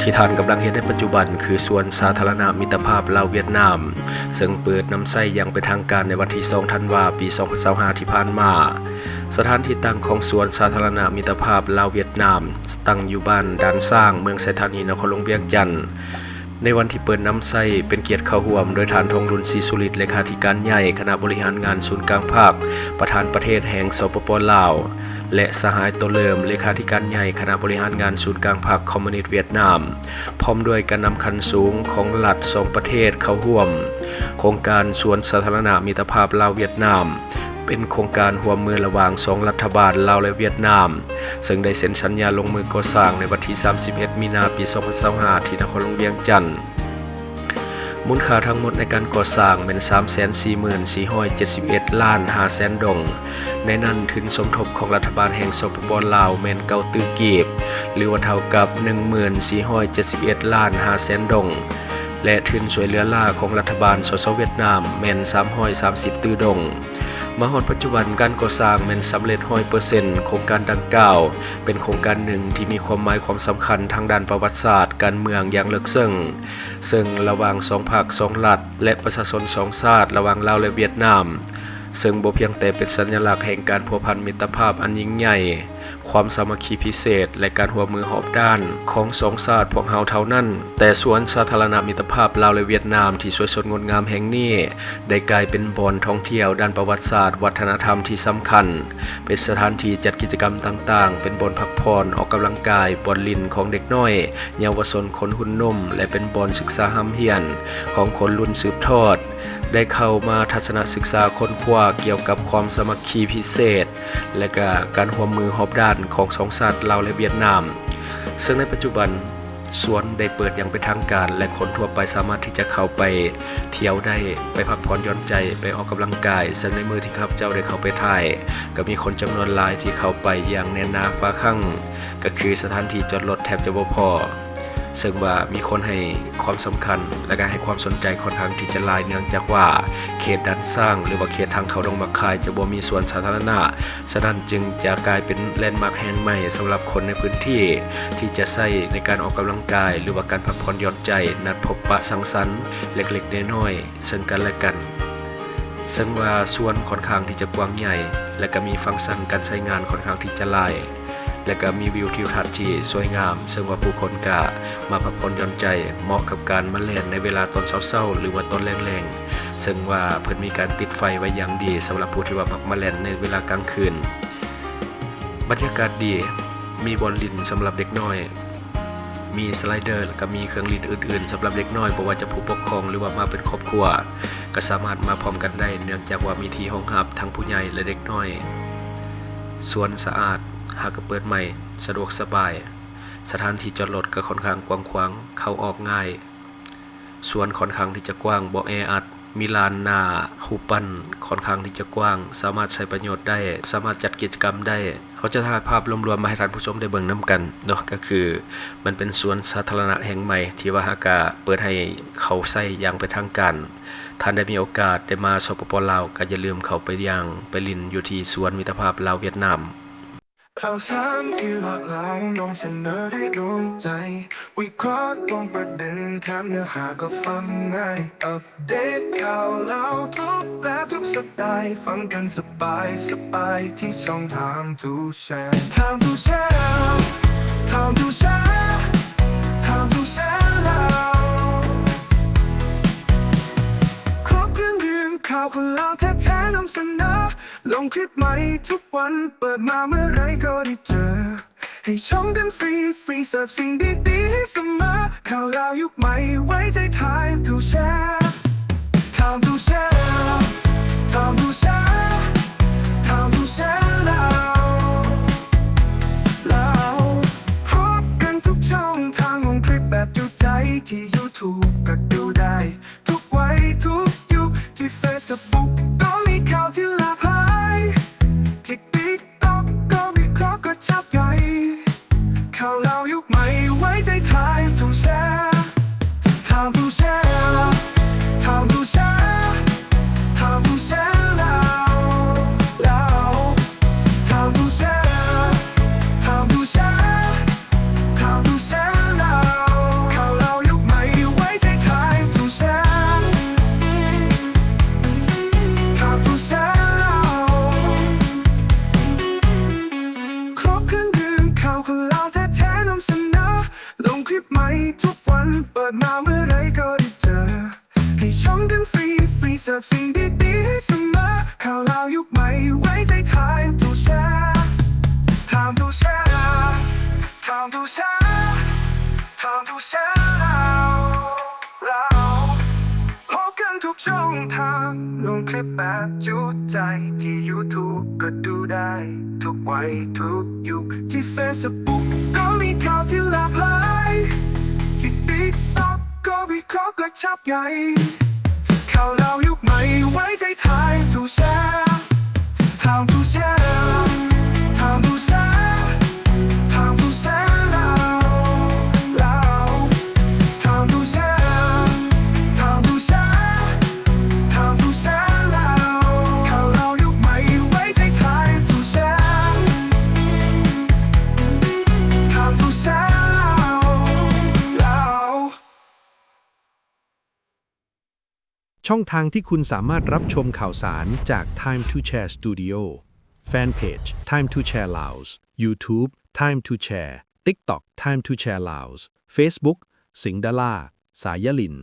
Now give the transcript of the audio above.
ທີ່ທ່ານກຳລັງເຫັນໃນປັດຈຸບັນ ຄືສວນສາທາລະນະມິດຕະພາບລາວ-ຫວຽດນາມ, ເຊິ່ງເປີດນຳໃຊ້ຢ່າງເປັນທາງການໃນວັນທີສອງ ທັນວາ ປີສອງພັນຊາວຫ້າ ທີ່ຜ່ານມາ. ສະຖານທີ່ຕັ້ງຂອງສວນສາທາລະນະມິດຕະພາບລາວ-ຫວຽດນາມ ຕັ້ງຢູ່ບ້ານດ່ານຊ້າງ, ເມືອງໄຊທານີ, ນະຄອນຫຼວງວຽງຈັນ. ໃນວັນທີ່ເປີດນຳໃຊ້ ເປັນກຽດເຂົ້າຮ່ວມໂດຍທ່ານ ທອງລຸນ ສີສຸລິດ ເລຂາທິການໃຫຍ່ຄະນະບໍລິຫານງານສູນກາງພັກ, ປະທານປະເທດແຫ່ງ ສປປ ລາວ ແລະ ສະຫາຍ ໂຕເລີມ ເລຂາທິການໃຫຍ່ຄະນະບໍລິຫານງານສູນກາງພັກຄອມມູນິດຫວຽດນາມ, ພ້ອມດ້ວຍການນຳຂັ້ນສູງຂອງລັດສອງປະເທດເຂົ້າຮ່ວມໂຄງການສວນສາທາລະນະມິດຕະພາບລາວ-ຫວຽດນາມ, ເປັນໂຄງການຮ່ວມມືລະຫວ່າງສອງລັດຖະບານລາວ ແລະ ຫວຽດນາມ, ເຊິ່ງໄດ້ເຊັນສັນຍາລົງມືກໍ່ສ້າງໃນວັນທີສາມສິບເອັດ ມີນາ ປີສອງພັນຊາວຫ້າ ທີ່ນະຄອນຫຼວງວຽງຈັນ. ມູນຄ່າທັງໝົດໃນການກໍ່ສ້າງແມ່ນ ສາມແສນສີ່ໝື່ນສີ່ຮ້ອຍເຈັດສິບເອັດລ້ານຫ້າແສນດົງ, ໃນນັ້ນທຶນສົມທົບຂອງລັດຖະບານແຫ່ງ ສປປ ລາວ ແມ່ນ ເກົ້າຕື້ກີບ ຫຼືວ່າເທົ່າກັບ ໜຶ່ງໝື່ນສີ່ຮ້ອຍເຈັດສິບເອັດລ້ານຫ້າແສນດົງ ແລະ ທຶນຊ່ວຍເຫຼືອລ້າຂອງລັດຖະບານ ສສ ຫວຽດນາມ ແມ່ນ ສາມຮ້ອຍສາມສິບຕື້ດົງ. ມາຮອດປັດຈຸບັນ, ການກໍ່ສ້າງແມ່ນສຳເລັດຮ້ອຍເປີເຊັນ. ໂຄງການດັ່ງກ່າວ ເປັນໂຄງການໜຶ່ງທີ່ມີຄວາມໝາຍຄວາມສຳຄັນທາງດ້ານປະຫວັດສາດ, ການເມືອງຢ່າງເລິກເຊິ່ງ, ເຊິ່ງລະຫວ່າງສອງພັກສອງລັດ ແລະ ປະຊາຊົນສອງຊາດລະຫວ່າງລາວ ແລະ ຫວຽດນາມ, ເຊິ່ງບໍ່ພຽງແຕ່ເປັນສັນຍະລັກແຫ່ງການພົວພັນມິດຕະພາບອັນຍິ່ງໃຫຍ່, ຄວາມສາມັກຄີພິເສດ ແລະ ການຮ່ວມມືຮອບດ້ານຂອງສອງຊາດພວກເຮົາເທົ່ານັ້ນ, ແຕ່ສວນສາທາລະນະມິດຕະພາບລາວ ແລະ ຫວຽດນາມທີ່ສວຍສົດງົດງາມແຫ່ງນີ້ ໄດ້ກາຍເປັນບ່ອນທ່ອງທ່ຽວດ້ານປະຫວັດສາດວັດທະນະທຳທີ່ສຳຄັນ, ເປັນສະຖານທີ່ຈັດກິດຈະກຳຕ່າງໆ, ເປັນບ່ອນພັກຜ່ອນ, ອອກກຳລັງກາຍ, ບ່ອນຫຼິ້ນຂອງເດັກນ້ອຍ, ເຍົາວະຊົນ, ຄົນຮຸ່ນໜຸ່ມ ແລະ ເປັນບ່ອນສຶກສາຮ່ຳຮຽນຂອງຄົນລຸ້ນສືບທອດ, ໄດ້ເຂົ້າມາທັດສະນະສຶກສາຄົ້ນຄວ້າກ່ຽວກັບຄວາມສາມັກຄີພິເສດ ແລະ ກະການຮ່ວມມືຮອບດ້ານຂອງສອງຊາດລາວ ແລະ ຫວຽດນາມ. ເຊິ່ງໃນປັດຈຸບັນ ສວນໄດ້ເປີດຢ່າງເປັນທາງການ ແລະ ຄົນທົ່ວໄປສາມາດທີ່ຈະເຂົ້າໄປທ່ຽວໄດ້, ໄປພັກຜ່ອນຢ່ອນໃຈ, ໄປອອກກຳລັງກາຍ, ເຊິ່ງໃນມື້ທີ່ຂ້າພະເຈົ້າໄດ້ເຂົ້າໄປຖ່າຍ ກໍມີຄົນຈຳນວນຫຼາຍທີ່ເຂົ້າໄປຢ່າງແໜ້ນໜາຝາຄັງ, ກໍຄືສະຖານທີ່ຈອດລົດແທບຈະບໍ່ພໍ, ເຊິ່ງວ່າມີຄົນໃຫ້ຄວາມສຳຄັນ ແລະ ກໍໃຫ້ຄວາມສົນໃຈຂ້ອນຂ້າງທີ່ຈະຫຼາຍ, ເນື່ອງຈາກວ່າເຂດດ່ານຊ້າງ ຫຼືວ່າເຂດທາງເຂົ້າໜອງໝາກຄາຍ ຈະບໍ່ມີສວນສາທາລະນະ, ສະນັ້ນຈຶ່ງຈະກາຍເປັນແລນມາກແຫ່ງໃໝ່ສຳລັບຄົນໃນພື້ນທີ່ ທີ່ຈະໃຊ້ໃນການອອກກຳລັງກາຍ ຫຼືວ່າການພັກຜ່ອນຢ່ອນໃຈ, ນັດພົບປະສັງສັນເລັກໆນ້ອຍໆເຊິ່ງກັນແລະກັນ. ເຊິ່ງວ່າສວນຂ້ອນຂ້າງທີ່ຈະກວ້າງໃຫຍ່ ແລະ ກໍມີຟັງຊັນການໃຊ້ງານຂ້ອນຂ້າງທີ່ຈະຫຼາຍ ແລະ ກໍມີວິວທິວທັດທີ່ສວຍງາມ, ເຊິ່ງວ່າຜູ້ຄົນກະມາພັກຜ່ອນຢ່ອນໃຈ, ເໝາະກັບການມາແລ່ນໃນເວລາຕອນເຊົ້າໆ ຫຼືວ່າຕອນແລງໆ, ເຊິ່ງວ່າເພິ່ນມີການຕິດໄຟໄວ້ຢ່າງດີ ສຳລັບຜູ້ທີ່ວ່າມັກມາແລ່ນໃນເວລາກາງຄືນ. ບັນຍາກາດດີ, ມີບ່ອນຫຼິ້ນສຳລັບເດັກນ້ອຍ, ມີສະໄລເດີ ແລະ ກໍມີເຄື່ອງຫຼິ້ນອື່ນໆສຳລັບເດັກນ້ອຍ, ບໍ່ວ່າຈະຜູ້ປົກຄອງ ຫຼືວ່າມາເປັນຄອບຄົວ ກໍສາມາດມາພ້ອມກັນໄດ້, ເນື່ອງຈາກວ່າມີທີ່ຮອງຮັບທັງຜູ້ໃຫຍ່ ແລະ ເດັກນ້ອຍ. ສວນສະອາດ, ຫາກະເປີດໃໝ່, ສະດວກສະບາຍ, ສະຖານທີ່ຈອດລົດກໍຂ້ອນຂ້າງກວ້າງຂວາງ, ເຂົ້າອອກງ່າຍ. ສວນຂ້ອນຂ້າງທີ່ຈະກວ້າງ, ບໍ່ແອອັດ, ມີລານໜ້າຮູບປັ້ນຂ້ອນຂ້າງທີ່ຈະກວ້າງ, ສາມາດໃຊ້ປະໂຫຍດໄດ້, ສາມາດຈັດກິດຈະກຳໄດ້. ເຮົາຈະຖ່າຍພາບລວມໆມາໃຫ້ທ່ານຜູ້ຊົມໄດ້ເບິ່ງນຳກັນເນາະ, ກໍຄືມັນເປັນສວນສາທາລະນະແຫ່ງໃໝ່ທີ່ວ່າຫາກະເປີດໃຫ້ເຂົ້າໃຊ້ຢ່າງເປັນທາງການ. ທ່ານໄດ້ມີໂອກາດໄດ້ມາ ສປປ ລາວ ກໍຢ່າລືມເຂົ້າໄປຍ່າງໄປຫຼິ້ນຢູ່ທີ່ສວນມິດຕະພາບລາວຫວຽດນາມ. ຂ່າວສານທີ່ຫຼາກຫຼາຍນຳສະເໜີໄດ້ໂດນໃຈ, ວິເຄາະຕຣົງປະເດັນ, ແຖມເນື້ອຫາກໍຟັງງ່າຍ, ອັບເດດຂ່າວລາວທຸກແບບທຸກສະໄຕ, ຟັງກັນສະບາຍສະບາຍທີ່ຊ່ອງ Time to Share. Time to Share, Time to Share, Time to Share ລາວ. ຄອບເລື່ອງ ເລື່ອງຂ່າວຄົນລາວແທ້ໆນຳສະເໜີ, ລົງຄລິບໃໝ່ທຸກວັນ, ເປີດມາເມື່ອໃດກໍໄດ້ເຈີ. ໃຫ້ຊົມກັນຟຣີໆ, ເສີບສິ່ງດີໆໃຫ້ສະເໝີ. ຂ່າວລາວຍຸກໃໝ່, ໄວ້ໃຈ Time to Share. Time to Share, Time to Share, Time to Share ລາວ. ລາວ. ພົບກັນທຸກຊ່ອງທາງ, ລົງຄລິບແບບຈຸໃຈ, ທີ່ YouTube ກໍດູໄດ້. ທຸກໄວທຸກຍຸກ, ທີ່ Facebook ກໍມີຂ່າວທີ່ຫຼາກຫຼາຍ, TikTok ກໍວິເຄາະກະຈັບໄດ້. ຂ່າວລາວຍຸກໃໝ່, ໄວ້ໃຈ Time to Share. Time to Share, Time to Share, Time to Share ລາວ. ມາເມື່ອໃດກໍໄດ້ເຈີ ໃຫ້ຊ່ອງກັນຟຣີໆ ເສີບສິ່ງດີໆໃຫ້ສະເໝີ ຂ່າວລາວຍຸກໃໝ່ ໄວ້ໃຈ Time to Share Time to Share Time to Share Time to Share ລາວ ລາວ ພົບກັນທຸກຊ່ອງທາງ ລົງຄລິບແບບຈຸໃຈ ທີ່ YouTube ກໍດູໄດ້ ທຸກໄວທຸກຍຸກ ທີ່ Facebook ກໍມີຂ່າວທີ່ຫຼາກຫຼາຍ ທີ່ TikTok ກໍວິເຄາະກະຊັບໄງ ຂ່າວລາວຍຸກໃໝ່ ໄວ້ໃຈ Time to Share Time to Share Time to Share Time to Share ລາວ ລາວ Time to Share Time to Share Time to Share ລາວ ຂ່າວລາວຍຸກໃໝ່ ໄວ້ໃຈ Time to Share Time to Share ລາວ ລາວ ຊ່ອງທາງທີ່ຄຸນສາມາດຮັບຊົມຂ່າວສານຈາກ Time to Share Studio, Fan Page Time to Share Laos, YouTube Time to Share, TikTok Time to Share Laos, Facebook ສິງດາລາ ສາຍຍາລິນ.